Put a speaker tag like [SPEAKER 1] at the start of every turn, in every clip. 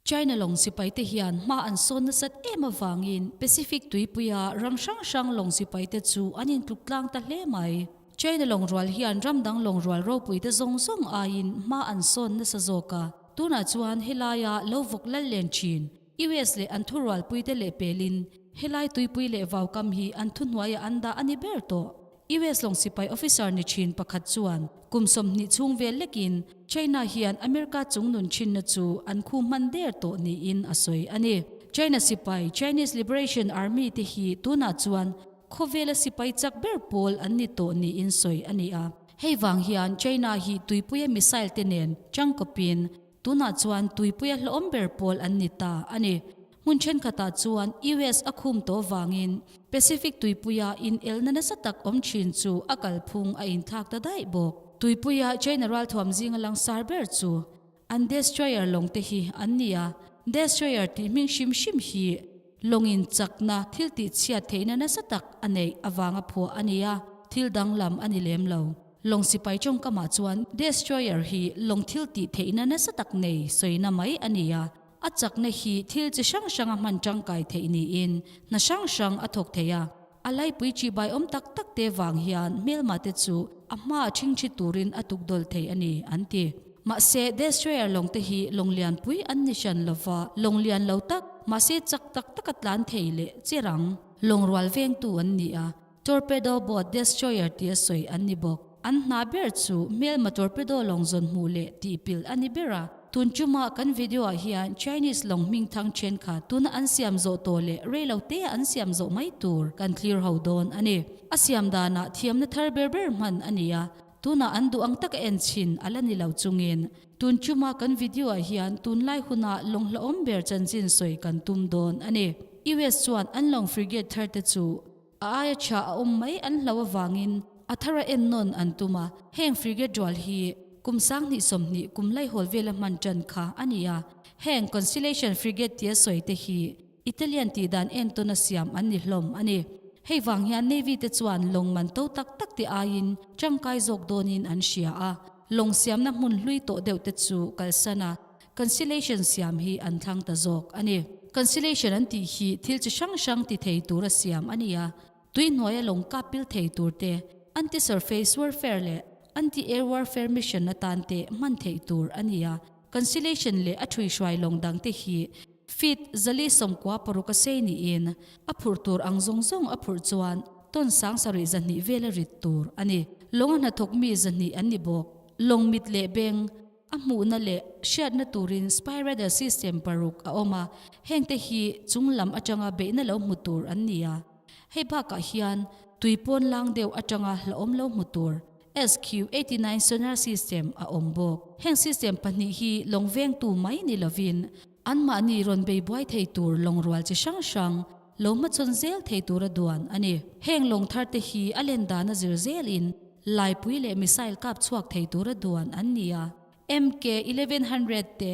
[SPEAKER 1] China lawng sipaite hian hma an sawn nasat em avangin Pacific tuipuia ram hrang hrang lawng sipaite chu an intluk tlang ta hle mai. China lawng rual hian ram dang lawng rual ropuite zawng zawng aiin hma an sawn nasa zawk a, tunah chuan helaia lo vawk lal len thin US leh an thurualpuite lehpelin helai tuipui leh vaukam hi an thuhnuaiah an dah a ni ber tawh. US lawng sipai officer ni thin pakhat chuan kum 20 chhung vel lekin China hian America chungnun thinna chu an khu hman der tawh niin a sawi a ni. China sipai Chinese Liberation Army te hi tunah chuan khawvela sipai chak ber pawl an ni tawh niin sawi a ni a. Hei vang hian China hi tuipuia missile te nen tangkawpin Tunah chuan tuipuia hlawm ber pawl an ni ta a ni. Hmun thenkhatah chuan US a khum tawh vangin Pacific tuipuia inelna nasa tak awm thin chu a kalphung a inthlak ta daih bawk. Tuipuia China ralthuam zinga langsar ber chu an destroyer lawng te hi an ni a. Destroyer tih hming hrim hrim hi lawngin chakna thil tihchhiat theihna nasa tak a neih avanga phuah a ni a, thil danglam a ni lem lo. Lawng sipai tawngkamah chuan Destroyer hi lawng thil tih theihna nasa tak nei sawina mai a ni a, a chakna hi thil chi hrang hranga hman tangkai theih niin hna hrang hrang a thawk thei a. A laipui chibai awm tak tak te vang hian hmelma te chu a hmaa ṭhingṭhi turin a tukdawl thei a ni, an ti. Mahse, Destroyer lawng te hi lawng lianpui an ni hran lova, lawng lian lo tak, mahse chak tak taka tlan thei leh che rang lawng rual vengtu an ni a. Torpedo boat destroyer tia sawi an ni bawk. An hna ber chu hmelma torpedo lawng zawn hmuh leh tih pilh a ni ber a. Tun chuma kan video ah hian Chinese lawng hming thang thenkhat tuna an siam zawh tawh leh rei lo te an siam zawh mai tur kan thlir ho dawn a ni. A siam danah thiamna thar ber ber hman a ni a, tunah an duh ang taka en chhin a la ni lo chungin tun chuma kan video ah hian tunlai huna lawng hlauhawm ber chanchin sawi kan tum dawn a ni. US chuan an lawng frigate thar te chu A aia tha a awm mai an hlo avangin a thar a en nawn an tum a, heng frigate rual hi kum 2020 kum laihawl vela hman tan kha a ni a, heng Constellation frigate tia sawi te hi Italian tih dan entawn a siam an ni hlawm a ni. Hei vang hian Navy te chuan lawng man to tak tak te aiin tangkai zawk dawnin an hria a, lawng siamna hmun hlui tawh deuh te chu kalsan a, Conciliation siam hi an thlang ta zawk a ni. Conciliation an tih hi thil chi hrang hrang ti thei tura siam a ni a, tui hnuaia lawng kap pil thei tur te, anti-surface warfare leh anti-air warfare mission atan te hman theih tur a ni a. Conciliation leh a ṭhuihruai lawng dang te hi feet 496 a sei niin a phurh tur ang zawng zawng a phurh chuan ton 7300 vela rit tur a ni. Lawng a hnathawk mi 200 an ni bawk. Lawng mit leh beng. A hmuhna leh hriatna turin spy radar system paruk a awm a, hengte hi chung lam atanga beihna lo hmu tur an ni a. Hei bakah hian tui pawn lang deuh atanga hlauhawm lo hmu tur SQ-89 sonar system a awm bawk. Heng system pahnih hi lawng vengtu mai ni lovin anmahni rawn bei buai thei tur lawng rual chi hrang hrang lo hmachhawn zel thei tura duan a ni. Heng lawng thar te hi a len dan a zir zelin laipui leh missile kap chhuak thei tura duan an ni a. MK 1100 te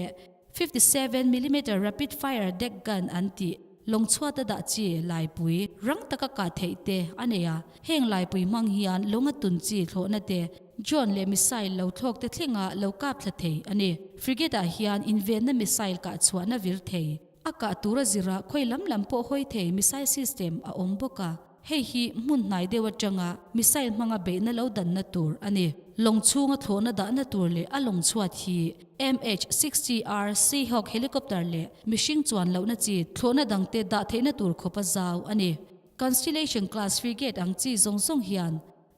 [SPEAKER 1] 57 millimeter rapid fire deck gun an tih lawng chhuata dah chi laipui rang taka kah theih te a nei a. Heng laipui hmang hian lawng a tun chi thlawhna te, drone leh missile lo thlawk te thlenga lo kap thla thei a ni. Frigate ah hian invenna missile kah chhuahna vir thei. A kah tur a zirah khawi lam lam pawh hawi thei missile system a awm bawk a, hei hi hmun hnai deuh atanga missile hmanga beihna lo danna tur a ni. Lawng chhunga thlawhna dahna tur leh a lawng chhuat hi MH-60R Seahawk helicopter leh mihring chuan lohna chi thlawhna dangte dah theihna tur khawpa zau a ni. Constellation class frigate ang chi zawng zawng hian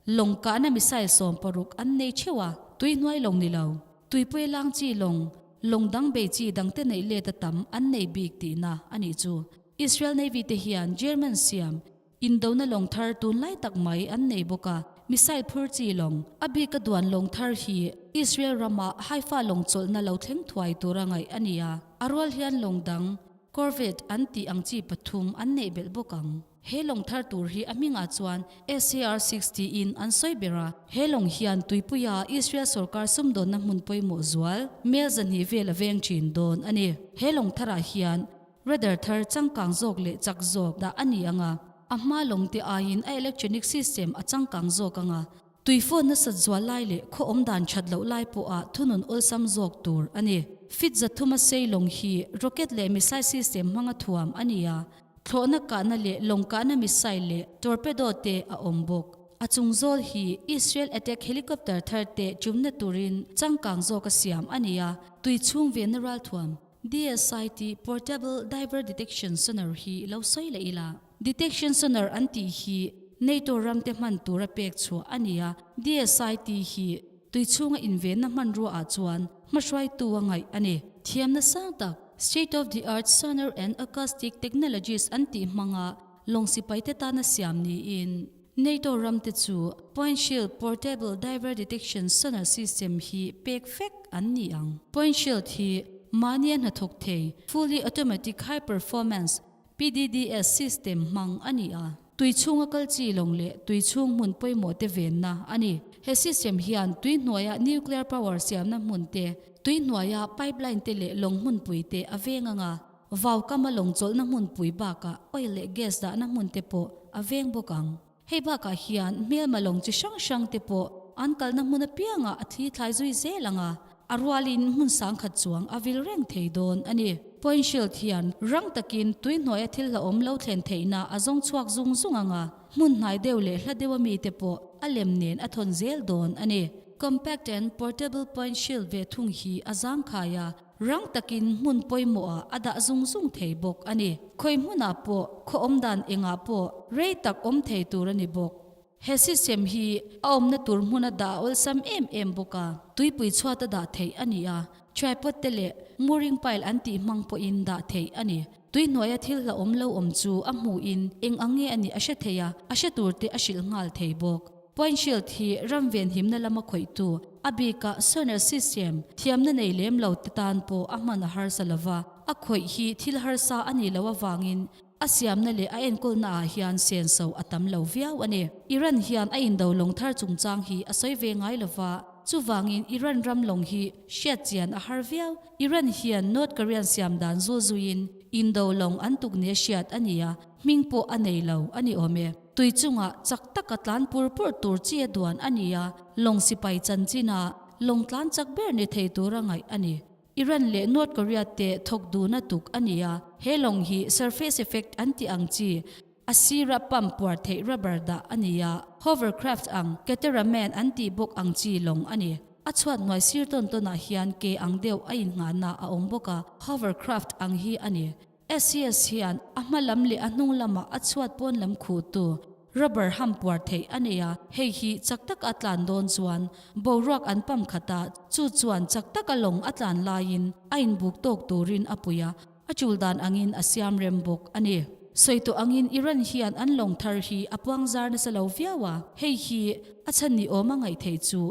[SPEAKER 1] Lawng kahna missile 60 an nei theuh a, tui hnuai lawng ni lo. Tuipui lang chi lawng, lawng dang bei chi dangte neih let a tam an nei bik tihna a nih chu. Israel Navy te hian German siam indona lawng thar tunlai tak mai an nei bawk a, missile phur chi lawng, a bika duan lawng thar hi Israel rama Haifa lawng chawlhna lo thleng thuai tura ngaih a ni a, a rual hian lawng dang Corvette an tih ang chi pathum an neih belh bawk ang. He lawng thar tur hi a hmingah chuan SAR 6 tiin an sawi ber a. He lawng hian tuipuia Israel sorkar sumdawnna hmun pawimawh zual mel 200 vel a veng thin dawn a ni. He lawng tharah hian radar thar changkang zawk leh chak zawk dah a ni ang a, a hma lawng te aiin a electronic system a changkang zawk ang a, tui phone nasat zual lai leh khaw awm dan that loh lai pawha thunun awlsam zawk tur a ni. Feet 300 a sei lawng hi rocket leh missile system hmanga thuam a ni a, thlawhna kahna leh lawng kahna missile leh torpedo te a awm bawk. A chung zawl hi Israel attack helicopter thar te chumna turin changkang zawka siam a ni a, tui chhung venna ralthuam DSIT Portable Diver Detection Sonar hi lo sawi leh ila. Detection sonar an tih hi NATO ramte hman tura pek chhuah a ni a, DSIT hi tui chhunga invenna hmanrua ah chuan hmahruaitu a ngaih a ni. Thiamna sang tak, state of the art sonar and acoustic technologies an tih hmanga lawng sipaite tana siam niin, NATO ramte chu Point Shield Portable Diver Detection Sonar System hi pek vek an ni ang. Point Shield hi mahnia hnathawk thei, fully automatic high performance, PDDS system hmang a ni a, tui chhunga kal chi lawng leh tui chhung hmun pawimawh te venna a ni. He system hian tui hnuaia nuclear power siamna hmun te, tui hnuaia pipeline te leh lawng hmunpui te a veng ang a, vau kama lawng chawlhna hmunpui bakah oil leh gas dahna hmun te pawh a veng bawk ang. Hei bakah hian hmelma lawng chi hrang hrang te pawh an kalna hmun apiangah a thli thlai zui zel ang a, a rualin hmun sangkhat chuang a vil reng thei dawn a ni. Point Shield hian rang takin tui hnuaia thil hlauhawm lo thlen theihna a zawng chhuak zung zung ang a, hmun hnai deuh leh hla deuh ami te pawh a lem nen a thawn zel dawn a ni. Compact and Portable Point Shield ve thung hi a zangkhai a, Rang takin hmun pawimawhah a dah zung zung thei bawk a ni. Khawi hmunah pawh, khaw awm dan engah pawh rei tak awm thei tur a ni bawk. He system hi a awmna tur hmuna dah a awlsam em em bawk a, tuipui chhuata dah theih a ni a, tripod te leh mooring pile an tih hmang pawhin dah theih a ni. Tui hnuaia thil hlauhawm lo awm chu a hmuhin eng ang nge a nih a hre thei a, a hre tur te a hrilh nghal thei bawk. Point Shield hi ram venhimna lama khawihtu, a bika sonar system thiamna nei lem lo te tan pawh a hman a harsa lo va, a khawih hi thil harsa a nih loh avangin a siamna leh a enkawlna ah hian senso a tam lo viau a ni. Iran hian a indo lawng thar chungchang hi a sawi ve ngai lo va, chuvangin Iran ram lawng hi hriat chian a har viau. Iran hian North Korean siam dan zul zuiin indo lawng an tuk nia hriat a ni a, hming pawh a nei lo a ni awm e. Tui chungah chak taka tlan pur pur tur chi a duan a ni a, lawng sipai chanchina lawng tlan chak ber ni thei tura ngaih a ni. Iran leh North Korea te thawk duhna tuk a ni a, he lawng hi surface effect an tih ang chi a sira pump puar theih rubber dah a ni a, hovercraft ang cataraman an tih bawk ang chi lawng a ni. A chhuat hnuai sir tawn tawnah hian ke ang deuh a innghahna a awm bawk a, hovercraft ang hi a ni. SCS hian a hma lam leh a hnung lamah a chhuat pawn lam khuhtu rubber ham puar theih a nei a, hei hi chak taka a tlan dawn chuan boruak an pump khat a, chu chuan chak taka lawng a tlan laiin a inbuk tawk turin a pui a, a tul dan angin a siam rem bawk a ni. Sawi tawh angin Iran hian an lawng thar hi a puang zar nasa lo viau a, hei hi a chhan ni awm a ngaih theih chu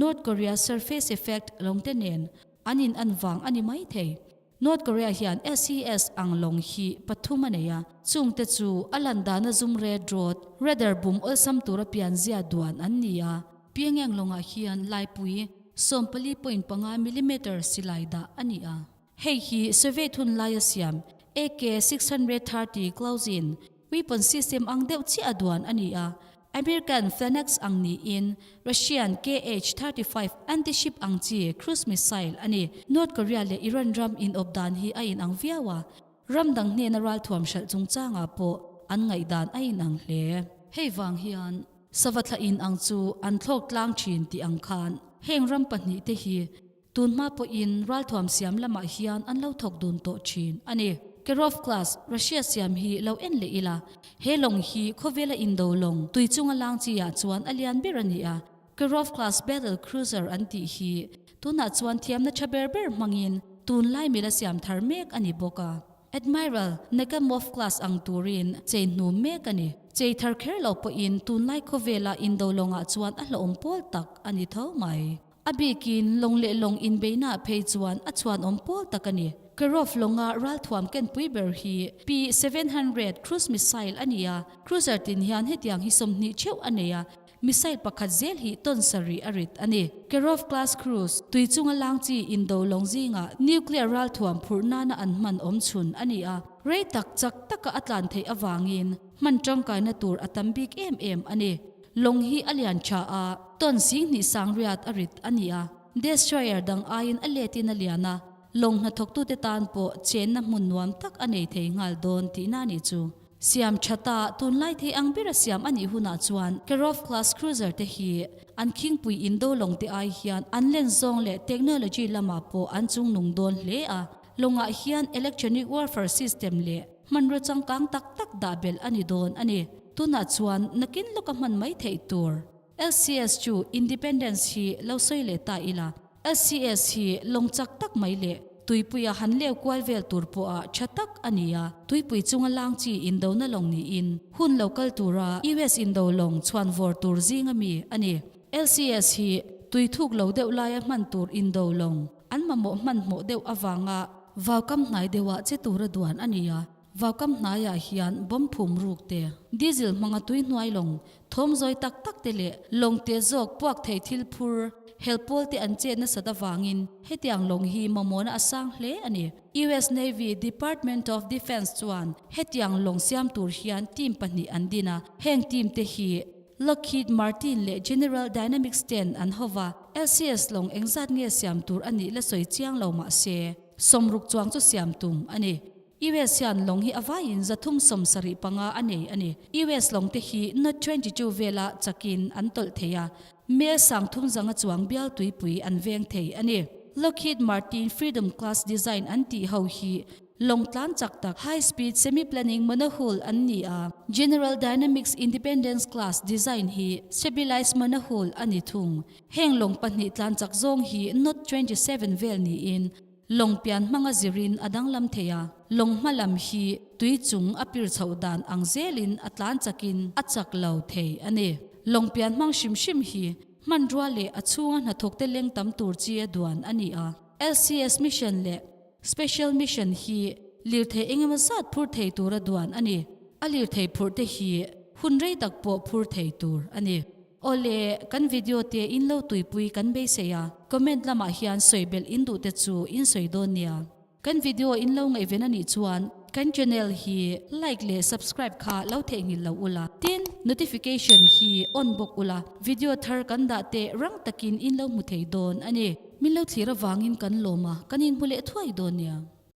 [SPEAKER 1] North Korea surface effect lawngte nen an in an vang a ni mai thei. North Korea hian SES ang lawng hi pathum a nei a, chungte chu a lan dana zum red road, radar bum awlsam tura pianzia duan an ni a. Pyongyang lawngah hian laipui 14.5 millimeter silai dah a ni a. Hei hi Soviet hun laia siam AK 630 close-in weapon system ang deuh chiah a duan a ni a. American Phalanx ang niin Russian KH 35 anti-ship ang chi cruise missile a ni. North Korea leh Iran ram inawp dan hi a inang viau a, ram dang hnena ralthuam hralh chungchangah pawh an ngaihdan a inang hle. Hei vang hian sava thla inang chu an thlawk tlang thin tih ang khan heng ram pahnihte hi Tunhma pawhin ralthuam siam lamah hian an lo thawk dun tawh thin a ni. Kirov class Russia siam hi lo en leh ila, he lawng hi khawvela indo lawng tui chunga lang chi ah chuan a lian ber a ni a. Kirov class battle cruiser an tih hi tunah chuan thiamna tha ber ber hmangin tunlai mila siam thar mek a ni bawk a. Admiral Nagamov class ang turin chei hnum mek a ni. Chei thar kher lo pawhin tunlai khawvela indo lawngah chuan a hlauhawm pawl tak a ni tho mai. A bikin lawng leh lawng inbeihnaah phei chuan a chhuanawm pawl tak a ni. Kirov lawnga ralthuam kenpui ber hi P 700 cruise missile a ni a, cruiser tin hian hetiang hi 20 theuh a nei a, missile pakhat zel hi ton sarih a rit a ni. Kirov class cruise tui chunga lang chi indo lawng zingah nuclear ralthuam phurh nana an hman awm chhun a ni a, rei tak chak taka a tlan theih avangin hman tangkaina tur a tam bik em em a ni. Lawng hi a lian tha a, ton 20,000 riat a rit a ni a. Destroyer dang aiin a letin a lian a. Lawng hnathawktute tan pawh chenna hmun nuam tak a nei thei nghal dawn tihna a nih chu. Siam thata tunlai thei ang bera siam a nih hunah chuan Karov class cruiser te hi an khingpui indo lawng te ai hian an len zawng leh technology lamah pawh an chungnung dawn hle a. Lawngah hian electronic warfare system leh hmanraw changkang tak tak dah belh a ni dawn a ni. Tunah chuan nakin lawka hman mai theih tur. LCS chu Independence hi lo sawi leh ta ila. LCS hi lawng chak tak mai leh tuipuia han leu kual vel tur pawha tha tak a ni a. Tuipui chunga lang chi indona lawng niin hun lo kal tura US indo lawng chhuan vawr tur zinga mi a ni. LCS hi tui thuk lo deuh laia hman tur indo lawng an mamawh hmanhmawh deuh avanga vaukam hnai deuhah che tura duan a ni a. Vaukam hnaiah hian bomb phum ruk te, diesel hmanga tui hnuai lawng, thawm zawi tak tak te leh lawng te zawk puak thei thil phur, hel pawl te an chet nasat avangin hetiang lawng hi mamawhna a sang hle a ni. US Navy Department of Defense chuan hetiang lawng siam tur hian team pahnih an din a, heng team te hi Lockheed Martin leh General Dynamics ten an hova, LCS lawng engzat nge siam tur a nih la sawi chiang lo mah se, 60 chuang chu siam tum a ni. US hian lawng hi a vaiin 375 a nei a ni. US lawng te hi Knot 22 vela chakin an tawlh thei a, mel 30 zanga chuang bial tuipui an veng thei a ni. Lockheed Martin Freedom Class design an tih ho hi lawng tlan chak tak, high speed semi-planning monohull an ni a, General Dynamics Independence Class design hi stabilized monohull a ni thung. Heng lawng pahnih tlan chak zawng hi Knot 27 vel niin, Lawng pian hmanga zirin a danglam thei a, lawng hma lam hi tui chung a pir chhoh dan ang zelin a tlan chakin a chak lo thei a ni. Lawng pian hmang hrim hrim hi hmanrua leh a chhunga hnathawkte leng tam tur chi a duan a ni a. LCS Mission leh Special Mission hi lirthei engemaw zat phur thei tura duan a ni. A lirthei phurhte hi hun rei tak pawh phur thei tur a ni. Awle, kan video te in lo tuipui kan beisei a, comment lamah hian sawi belh in duh te chu in sawi dawn nia. Kan video in lo ngaihven a nih chuan kan channel hi like leh subscribe kha lo theihnghilh lo ula, tin notification hi on bawk ula, video thar kan dah te rang takin in lo hmu thei dawn a ni. Min lo thlir avangin kan lawm a, kan inhmu leh thuai dawn nia.